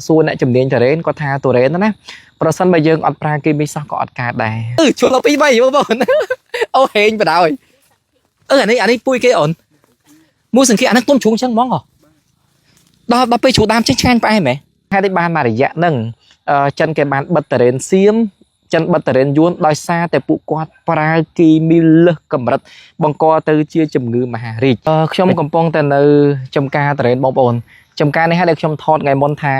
សួរអ្នកជំនាញទុរេនគាត់ថាទុរេនណាប្រសិនបើយើងអត់ប្រើគីមីសោះក៏អត់កើតដែរអឺជួលដល់2 3បងប្អូនអូហេងបដ ாய் អឺអានេះអានេះពួយគេអូនមួយសង្ឃាអានេះទុំជ្រុងចឹងហ្មងហ៎ដល់ដល់ពេលជ្រុងដើមចេះឆ្ងាញ់ផ្អែមហ៎ហេតុនេះបានមករយៈហ្នឹងអឺចិនគេបានបិទទុរេនសៀមចិនបិទទុរេនយួនដោយសារតែពួកគាត់ប្រើគីមីលើសកម្រិតបង្កទៅជាជំងឺមហារីកអឺខ្ញុំកំពុងតែនៅចំការទុរេនបងប្អូនចំការនេះហើយដែលខ្ញុំថតថ្ងៃមុនថា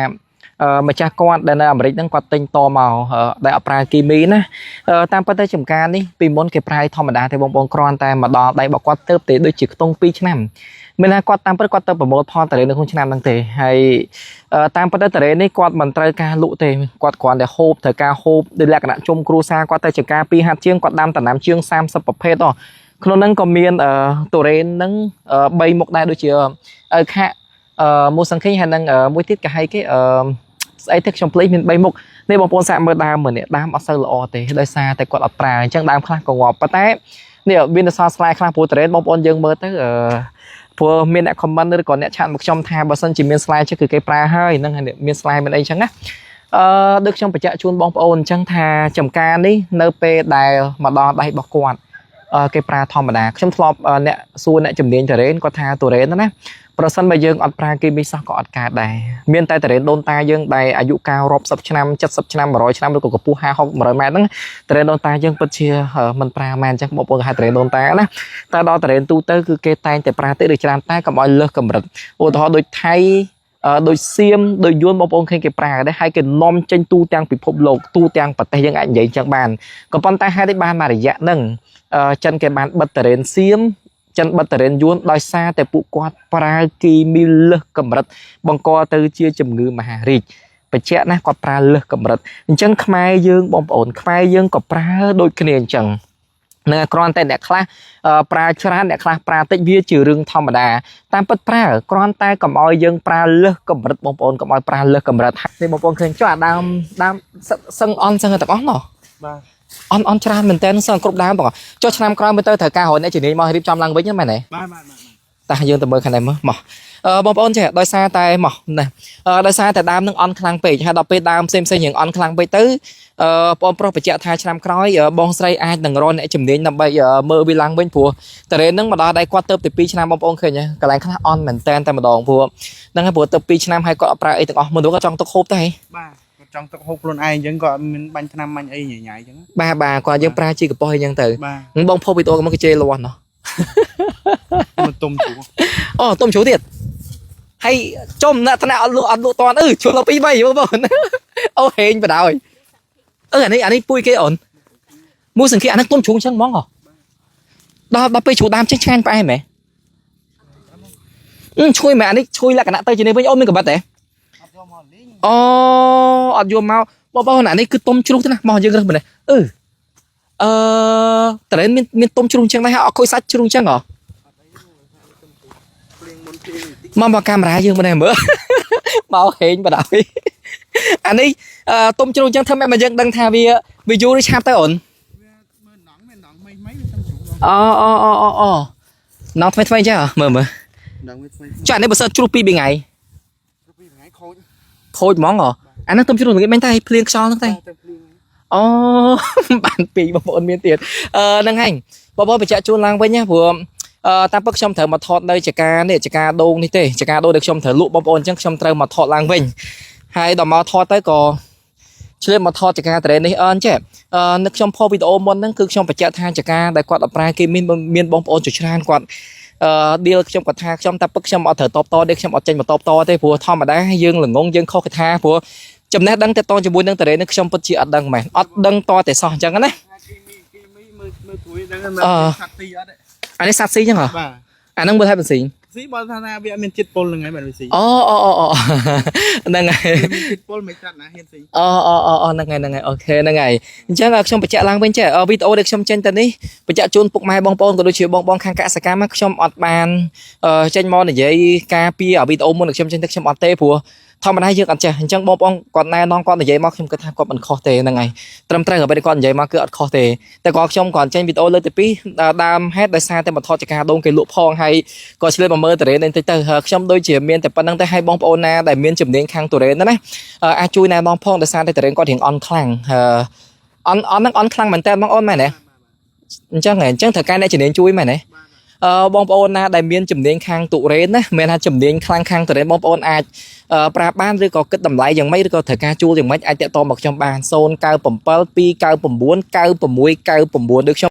អឺម្ចាស់គាត់ដែលនៅអាមេរិកហ្នឹងគាត់ទិញតមកអឺដែលអត់ប្រើគីមីណាអឺតាមពិតទៅចំការនេះពីមុនគេប្រើធម្មតាទេបងប្អូនគ្រាន់តែមកដល់ដៃរបស់គាត់ទៅទេដូចជាខ្ទង់2ឆ្នាំមានថាគាត់តាមពិតគាត់ទៅប្រមូលផលតារេនៅក្នុងឆ្នាំហ្នឹងទេហើយអឺតាមពិតទៅតារេនេះគាត់មិនត្រូវការលក់ទេគាត់គ្រាន់តែហូបត្រូវការហូបដោយលក្ខណៈជុំគ្រួសារគាត់ទៅចំការ2ហាត់ជាងគាត់ដាំដំណាំជាង30ប្រភេទអស់ក្នុងហ្នឹងក៏មានអឺទុរេនហ្នឹង3មុខដែរដូចជាអៅខៈអឺមូសង្ខេងហើយនឹងមួយទៀតគេហៅគេអឺ ស្អីទេខ្ញុំភ្លេចមាន3មុខនេះបងប្អូនសាកមើលដើមមើលនេះដើមអត់សូវល្អទេដោយសារតែគាត់អត់ប្រើអញ្ចឹងដើមខ្លះក៏ងាប់ប៉ុន្តែនេះមានអសល់ស្លែខ្លះព្រោះតរ៉េនបងប្អូនយើងមើលទៅអឺព្រោះមានអ្នក comment ឬក៏អ្នកឆាតមកខ្ញុំថាបើសិនជាមានស្លែជិះគឺគេប្រើហើយហ្នឹងហើយនេះមានស្លែមានអីចឹងណាអឺដូចខ្ញុំបញ្ជាក់ជូនបងប្អូនអញ្ចឹងថាចំការនេះនៅពេលដែលមកដល់ដៃរបស់គាត់អឺគេប្រើធម្មតាខ្ញុំធ្លាប់អ្នកសួរអ្នកជំនាញតរ៉េនគាត់ថាតរ៉េនណាប្រសិនបើយើងអត់ប្រើគីមីសោះក៏អត់កើតដែរមានតែតរ៉េនដូនតាយើងដែលអាយុកាលរាប់សិបឆ្នាំ70ឆ្នាំ100ឆ្នាំឬក៏កម្ពស់50 60 100ម៉ែត្រហ្នឹងតរ៉េនដូនតាយើងពិតជាមិនប្រើមែនអញ្ចឹងបងប្អូនគេហៅតរ៉េនដូនតាណាតែដល់តរ៉េនទូទៅគឺគេតែងតែប្រើតិចឬច្រើនតែកុំឲ្យលើសកម្រិតឧទាហរណ៍ដូចថៃដូចសៀមដូចយួនបងប្អូនឃើញគេប្រើដែរហើយគេនាំចេញទូទាំងពិភពលោកទូទាំងប្រទេសយើងអាចនិយាយអញ្ចឹងបានក៏ប៉ុន្តែហេតុនេះបានមករយៈហ្នឹងចិនគេបានបិទតរ៉េនសៀមចិនបិទតរ៉េនយួនដោយសារតែពួកគាត់ប្រើគីមីលើសកម្រិតបង្កទៅជាជំងឺមហារីកបញ្ជាក់ណាគាត់ប្រើលើសកម្រិតអញ្ចឹងខ្មែរយើងបងប្អូនខ្មែរយើងក៏ប្រើដូចគ្នាអញ្ចឹងនឹងគ្រាន់តែអ្នកខ្លះប្រើច្រើនអ្នកខ្លះប្រើតិចវាជារឿងធម្មតាតាមពិតប្រើគ្រាន់តែកុំឲ្យយើងប្រើលើសកម្រិតបងប្អូនកុំឲ្យប្រើលើសកម្រិតនេះបងប្អូនឃើញចុះអាដើមដើមសឹងអន់សឹងទាំងអស់ណោះ បាទ អន់អន់ច្រើនមែនតើសឹងគ្រប់ដើមបងចុះឆ្នាំក្រោយមើលទៅត្រូវការរកអ្នកជំនាញមករៀបចំឡើងវិញហ្នឹងមែនទេ បាទបាទបាទ តាយើងទៅមើលខាងនេះមើលមកអឺបងប្អូនចេះដោយសារតែមកណាអឺដោយសារតែដើមនឹងអន់ខ្លាំងពេកហើយដល់ពេលដើមផ្សេងផ្សេងរៀងអន់ខ្លាំងពេកទៅអឺបងប្រុសបញ្ជាក់ថាឆ្នាំក្រោយបងស្រីអាចនឹងរកអ្នកជំនាញដើម្បីមើលវាឡើងវិញព្រោះតរ៉េននឹងមកដល់ដៃគាត់ទៅតែ2ឆ្នាំបងប្អូនឃើញហ៎កន្លែងខ្លះអន់មែនតែនតែម្ដងព្រោះហ្នឹងហើយព្រោះទៅ2ឆ្នាំហើយគាត់អត់ប្រើអីទាំងអស់មនុស្សក៏ចង់ទុកហូបដែរហ៎ បាទគាត់ចង់ទឹកហូបខ្លួនឯងអញ្ចឹងក៏អត់មានបាញ់ថ្នាំបាញ់អីញ៉ៃញ៉ៃអញ្ចឹង បាទបាទគាត់យើងប្រើជីកប៉ុសអីចឹងទៅ បាទ បងផុសវីដេអូមកគេជេរលាស់ណោះ មិនទុំជ្រូក អូទុំជ្រូទៀតហើយចុំអ្នកថ្នាក់អត់លក់អត់លក់តាន់អឺជួលដល់2 3បងប្អូនអូហេងបដ ாய் អឺអានេះអានេះពួយគេអូនមួយសង្ឃាអានេះទុំជ្រូកចឹងហ្មងហ៎ដល់ដល់ពេលជ្រូកដើមចេះឆ្ងាញ់ផ្អែមហ៎អឺឈួយមែនអានេះឈួយលក្ខណៈទៅជានេះវិញអូនមានកបិតទេ អត់យកមកលេង អូអត់យកមកបងប្អូនអានេះគឺទុំជ្រូកទេណាមកយើងរើសម្នេះអឺអឺត្រេនមានមានទុំជ្រូកចឹងដែរហើយអត់ខូចសាច់ជ្រូកចឹងហ៎ ភ្លៀងមុនភ្លៀងបន្តិច មកមកកាមេរ៉ាយើងមិនដែរមើល មកហេងបដ ாய் អានេះអឺទុំជ្រូកចឹងធ្វើម៉េចមកយើងដឹងថាវាវាយូរឬឆាប់ទៅអូន វាមើលណងមានណងមីមីវាសុំជ្រូក អូអូអូអូអូណងថ្មីថ្មីចឹងហ៎មើលមើល ណងវាថ្មី ចាអានេះបើសិនជ្រូកពីរបីថ្ងៃ ជ្រូកពីថ្ងៃខូច ខូចហ្មងហ៎អានេះទុំជ្រូកល្ងាចមែនតែភ្លៀងខ្យល់ហ្នឹងតែ ទៅភ្លៀង អូ បានពីរបងប្អូនមានទៀតអឺហ្នឹងហើយបងប្អូនបញ្ជាក់ជូនឡើងវិញណាព្រោះអឺតាមពិតខ្ញុំត្រូវមកថតនៅចការនេះចការដូងនេះទេចការដូងដែលខ្ញុំត្រូវលក់បងប្អូនអញ្ចឹងខ្ញុំត្រូវមកថតឡើងវិញហើយដល់មកថតទៅក៏ឆ្លៀតមកថតចការតរេនេះអនចេះអឺនៅខ្ញុំផុសវីដេអូមុនហ្នឹងគឺខ្ញុំបញ្ជាក់ថាចការដែលគាត់អត់ប្រើគេមានមានបងប្អូនជាច្រើនគាត់អឺឌីលខ្ញុំគាត់ថាខ្ញុំតែពឹកខ្ញុំអត់ត្រូវតបតទេខ្ញុំអត់ចេញមកតបតទេព្រោះធម្មតាយើងល្ងងយើងខុសគេថាព្រោះចំណេះដឹងតទៅជាមួយនឹងតរេនេះខ្ញុំពិតជាអត់ដឹងមែនអត់ដឹងតតែសោះអញ្ចឹងណា គីមីគីមីមើលមើលព្រួយដឹងថាសត្វទីអត់ទេ អានេះសាត់ស៊ីអញ្ចឹងហ៎ បាទ អាហ្នឹងមើលឲ្យបន្ស៊ី ស៊ីបើថាថាវាអត់មានជាតិពុលហ្នឹងហើយបាទវាស៊ី អូអូអូអូហ្នឹងហើយ វាមានជាតិពុលមិនកាត់ណាហ៊ានស៊ី អូអូអូអូហ្នឹងហើយហ្នឹងហើយ OK ហ្នឹងហើយអញ្ចឹងខ្ញុំបញ្ជាក់ឡើងវិញចេះវីដេអូដែលខ្ញុំចេញទៅនេះបញ្ជាក់ជូនពុកម៉ែបងប្អូនក៏ដូចជាបងបងខាងកសិកម្មខ្ញុំអត់បានចេញមកនិយាយការពីវីដេអូមុនដែលខ្ញុំចេញទៅខ្ញុំអត់ទេព្រោះ ធម្មតាយើងអត់ចេះអញ្ចឹងបងប្អូនគាត់ណែនាំគាត់និយាយមកខ្ញុំគិតថាគាត់មិនខុសទេហ្នឹងហើយត្រឹមត្រូវអ្វីដែលគាត់និយាយមកគឺអត់ខុសទេតែគាត់ខ្ញុំគាត់ចេញវីដេអូលើកទី2ដើមហេតុដោយសារតែបន្ថតចការដូងគេលក់ផងហើយក៏ឆ្លៀតមកមើលតរេននេះតិចទៅហើយខ្ញុំដូចជាមានតែប៉ុណ្្នឹងទេហើយបងប្អូនណាដែលមានជំនាញខាងតរេនណាអាចជួយណែនាំផងដោយសារតែតរេនគាត់រៀងអន់ខ្លាំងអន់អន់ហ្នឹងអន់ខ្លាំងមែនតើបងអូនមែនទេអញ្ចឹងហ៎អញ្ចឹងត្រូវការអ្នកជំនាញជួយមែនទេអឺបងប្អូនណាដែលមានជំនាញខាងទុរេនណាមានថាជំនាញខ្លាំងខាងទុរេនបងប្អូនអាចប្រាប់បានឬក៏គិតតម្លៃយ៉ាងម៉េចឬក៏ត្រូវការជួលយ៉ាងម៉េចអាចតាក់ទងមកខ្ញុំបាន097 299 9699ដូចខ្ញុំ។